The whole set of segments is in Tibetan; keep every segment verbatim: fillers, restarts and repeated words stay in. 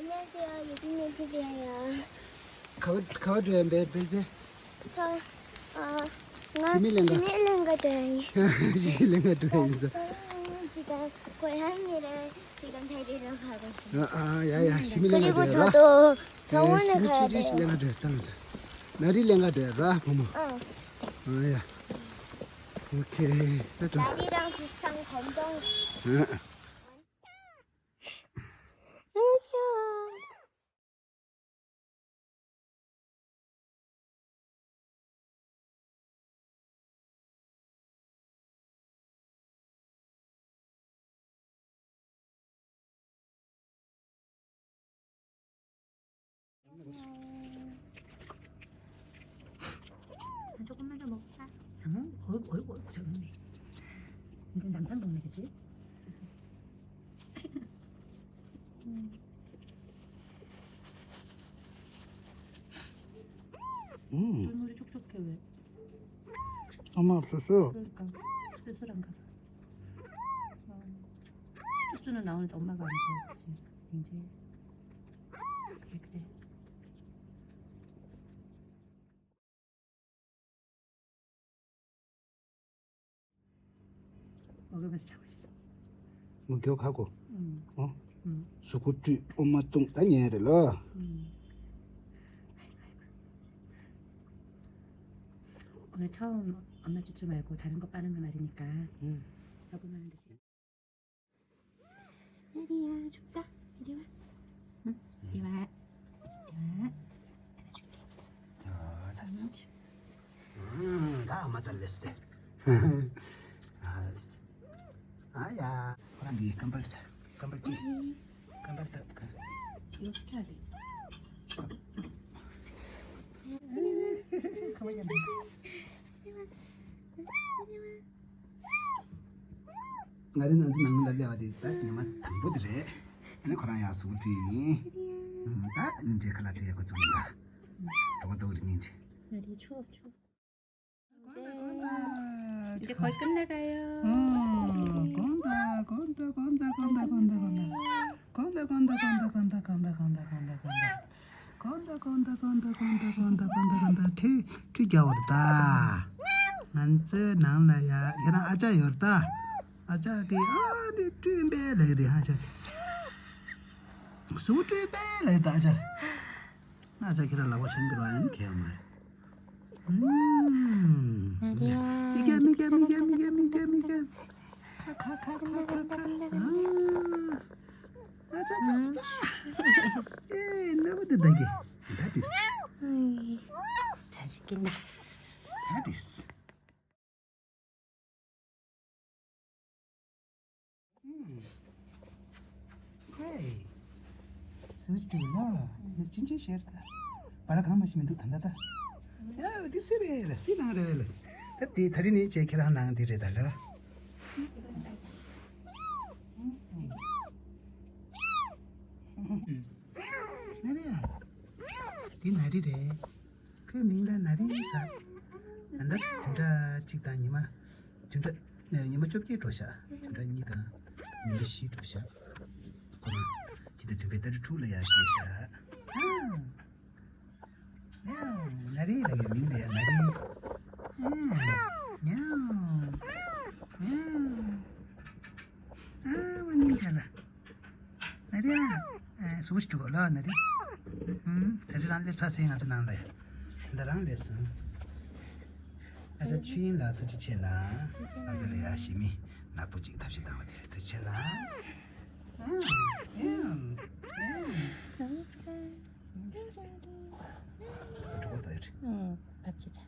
안녕하세요. 유진님 티비예요. ཁ་བ་ཁ་བ་འགྲོ་ཡ་འབད་འབད་ཚེ། 저, 어, ང་ཞི་མི་གླིང་ག་ཞི་མི་གླིང་ག་འགྲོ་ཡ་ཡིན། ཞི་མི་གླིང་ག་འགྲོ་ཡ་ཡིན་ས། 지금 고양이를 지금 데리러 가고 있어요. 아, 아, 야, 야, ཞི་མི་གླིང་ག་그리고 འགྲོ་ཡ་ར། 저도 예, ཞི་མི་ཆུ་རིས་ལ་ང་འགྲོ་ཡ་ཏང་ཚ། ན་རི་ལ་ང་འགྲོ་ཡ་ར་བུ་མོ། ཨ། ཨ་ཡ། ཨོ་ཁེ། ད་འགྲོ། ན་རིའང་비슷한 검정. ཨ། 조금만 더 먹자. 응? 어이구, 어이구, 어이구, 저기 있네. 이제 남산 동네, 그치? 음. 음. 국물이 촉촉해, 왜? 아마 없었어. 그러니까. 쓸쓸한가 봐. 어. 숙주는 나오는데 엄마가 안 좋아했지. 이제. 그래, 그래. 먹으면서 자고 있어. ངུ་སྐྱོ་ཁ་གོ། 응. ཨོ། 응. གཟུགས་པོ་བཀྲུས་ཨོ་མ་བཏུང་ད་ཉལ་རེད་ལ། 응. 오늘 처음 엄마 쭈쭈 말고 다른 거 빠는 건 아니니까. 응. 적응하는 듯이. 나리야, 줄까? 이리 와. 응? 이리 와. 이리 와. 안아줄게. 야, 났어. 음, 다 맞아 랬어. 아, 아야. 호랑이 깜발자. 깜발지. 음. 깜발다. 이거 시켜야 돼. 가만히 안 돼. ང་རའི་ནང་དུ་ནང་ལ་སླེབས་པ་དེ་ད་ཉི་མ་དང་པོ་དེ་རེད། ཨ་ནི་ཁོ་རང་ཡག་སུ་བྲིས་ཡིན། ད་སྙིང་རྗེ་ཁ་ལག་སྤྲད་ཡག་ཁོ་ཚོ་མིན་ད། གྲོགས་པོ་ཏོག་རི་སྙིང་རྗེ། ང་རའི་ཆུ་ཆུ། 이제 거의 끝나가요. 어, gonda, gonda, gonda, gonda, gonda, gonda. gonda, gonda, gonda, gonda, gonda, gonda, gonda, gonda. ཁྲུས་ཁྲུས་རྒྱག་བར་ད། ང་ཚོའི་ནང་ལ་ཡ་ཁྱེད་རང་ཨ་ཅག་ཡོད་ད། ཨ་ཅག་གིས་ཨ་དེ་བཀྲུས་པས་ལེགས་རེད་ཨ་ཅག་གཟུགས་བཀྲུས་པས་ལེགས་ད་ཨ་ཅག་ཨ་ཅག་ཁྱེད་རང་ལག་པ་བྱང་གི་ར་ཡིན་ཁྱེད་ཡོད་མ་རེད། ཨུམ། མི་རྒྱ་མི་རྒྱ་མི་རྒྱ་མི་རྒྱ་མི་རྒྱ། ཁ་ཁ་ཁ་ཁ་ཁ་ཁ། ཨ་ཙ་ཙ་ཙ། ཨེ་ན་བ་དེ་ད་གི། That is. ཆ་ཞིག་གི་ན། That is. ཧེ། སུ་ཅི་ལ། ནི་ཅིན་ཅིན་ཤེར་ད། བར་གང་མ་ཤི་མི་འདུག་ད་ད་ད། ཡ་དེ་སི་རེད་ལ་སི་ནང་རེད་ལ། ད་དེ་ད་རི་ནི་ཅེ་ཁྱེད་རང་ནང་དེ་རེད་ད་ལ། ན་རི་ཡ། དེ་ན་རི་རེད། ཁོའི་མིང་ལ་ན་རི་ཟེར། ད་ལྟ་བདུན་ཕྲག་གཅིག་དང་ཉི་མ། བདུན་ཕྲག་ཉི་མ་བཅོ་བརྒྱད་འགྲོ་ཤག་བདུན་ཕྲག་གཉིས་དང་ཉི་མ་བཞི་འགྲོ་ཤག་ཁོ་རང་ཕྱི་ཟླ་བདུན་པའི་ཏ་རིག་དྲུག་ལ་ཡར་སྐྱེས་ཤག་ཨང་། ཡང་ན་རི་ལ་ཡོད་མིང་ལ་ཡ་ན་རི། ཨང་། ཡང་། ཡང་། ཨ་མ་ནིང་ཁ་ལ། ན་རི་ཨ། ཨ་སུ་ཅི་འགྲོ་ལ་ན་རི། ཨུམ། ད་རི་རང་སླེབས་ཚར་སེང་ང་ཚོ་ནང་ལ་ཡ། ད་རང་སླེབས་སོང་། ཨ་ཅག་ཆོས་དབྱིངས་ལགས་ཐུགས་རྗེ་ཆེ་གནང་། ང་ཚོ་ལ་ཡ་ཞི་མི་ནག་པོ་ཅིག་ཐབས་ཤེས་བཏང་བ་དེར་ཐུགས་རྗེ་ཆེ་གནང་། ཨ། ཨ། ཨ། འགྲོ་གི་འདུག་ཨེ་རེད། ཨང་། ཕབ་ཅི་ཚ།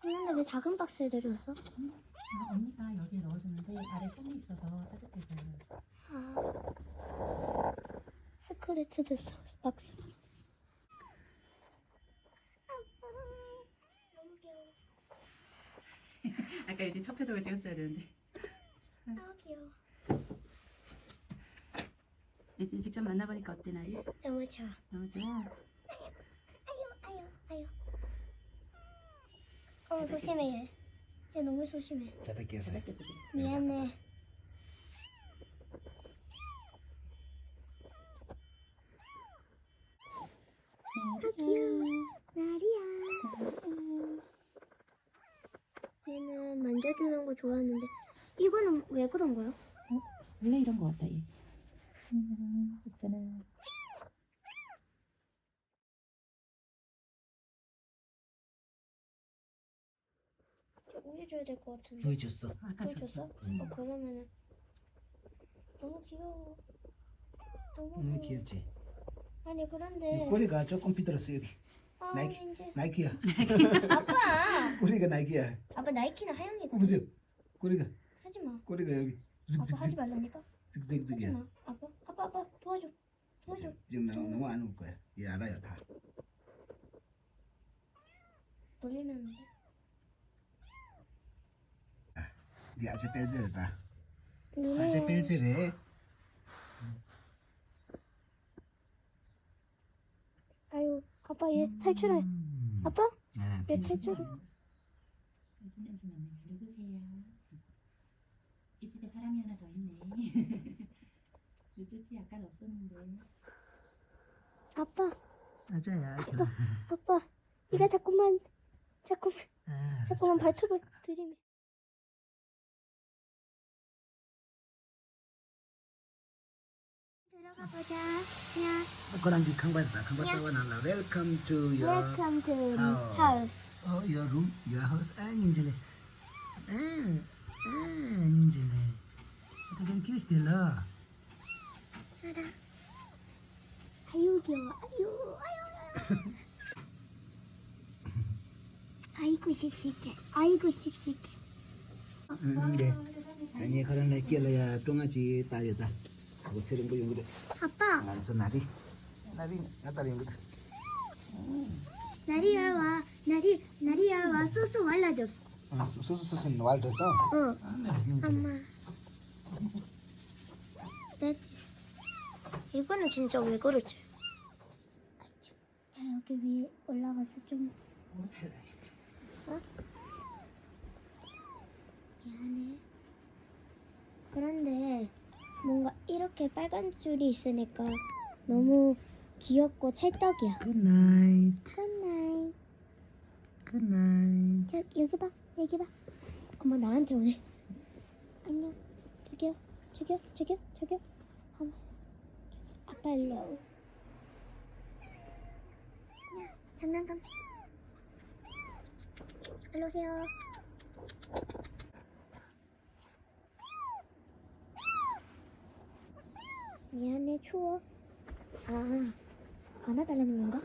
어, 나 왜 작은 박스를 데려왔어? 아, 언니가 여기에 넣어줬는데 아래 손이 있어서 따뜻해서요. 아, 스크래치도 있어, 박스. 너무 귀여워. 아까 이제 첫 표정을 찍었어야 되는데. 아, 귀여워. 이제 직접 만나보니까 어때, 나리? 너무 좋아. 너무 좋아. 아유, 아유, 아유. 어, 소심해, 얘. 얘 너무 소심해. 다 닦였어요. 다 닦였어, 지금. 미안해. 아, 귀여워. 나리야. 얘는 만져주는 거 좋아하는데, 이거는 왜 그런 거야? 어? 원래 이런 거 같다, 얘. 음, 있잖아. 우유 줘야 될 것 같은데. 우유 줬어. 아까 우유 줬어? 줬어. 응. 어, 그러면은 너무 귀여워. 너무 너무 귀여워. 귀엽지? 아니, 그런데. 이 꼬리가 조금 삐뚤었어, 여기. 아, 나이키, 왠지. 나이키야. 아빠! 꼬리가 나이키야. 아빠, 나이키는 하영이 거. 보세요. 꼬리가. 하지 마. 꼬리가 여기. 아빠, 하지 말라니까. 하지 tighttighttight이야. 마. 아빠, 아빠, 아빠, 도와줘. 도와줘. 지금 너무, 너무 안 울 거야. 얘 알아요, 다. 놀리면 안 돼. 네 아재 뺄질이다. 아재 뺄질해. 아유, 아빠, 얘 탈출해. 음. 아빠? 아, 얘 그래. 탈출해. 요즘 애들 많네. 누구세요? 이 집에 사람이 하나 더 있네. 누구지? 아까 없었는데. 아빠, 아자야, 아빠, 아빠, 이가 자꾸만, 자꾸만, 아, 자꾸만 알았어, 알았어. 발톱을 들이네. 들어가 보자. 야. ཁོ་རང་གི་ཁང་པ་དང་ཁང་པ་གསར་པ་ནང་ལ། Welcome to your Welcome to house. House. Oh, your room, your house. ཨ་སྙིང་རྗེ་ལེ། ཨ་ཨ་སྙིང་རྗེ་ལེ། ད་ག་ནས་ཁྱེར་ཤི་དེ་ལ། ཨ་ར། ཨ་ཡུ་གྱོ། ཨ་ཡུ། ཨ་ཡུ། 아이고 씩씩해. 아이고 씩씩해. ཨ་ནི་ཁོ་རང་ལ་སྐེ་ལ་ཡ་ཀྲོང་ང་ཅིག་བཏགས་ཡོད་ད། ཁོ་ཚེ་རིང་པོ་ཡོང་གི་རེད། ཨ་ཕ། ང་ཚོ་ན་རི། ན་རི་ང་ཚར་ཡོང་གི་འདུག་ན་རི་ཡར་བ། ན་རི། ན་རི་ཡར་བ། སོ་སོ་བར་ལ་འགྲོ། ཨ་སོ་སོ་སོ་སོ་བར་འགྲོ་སོང་། ཨ་ཨ་མ། ད་이거는 진짜 왜 그러지? 자, 여기 위에 올라가서 좀. 어? 미안해. 그런데 뭔가 이렇게 빨간 줄이 있으니까 너무 귀엽고 찰떡이야. Good night. Good night. Good night. 자, 여기 봐. 여기 봐. 엄마 나한테 오네. 안녕. 저기요. 저기요. 저기요. 저기요. 어머. 아빠 일로 와. 야, 장난감. 일로 오세요. 미안해, 추워. 아, 안아달라는 건가?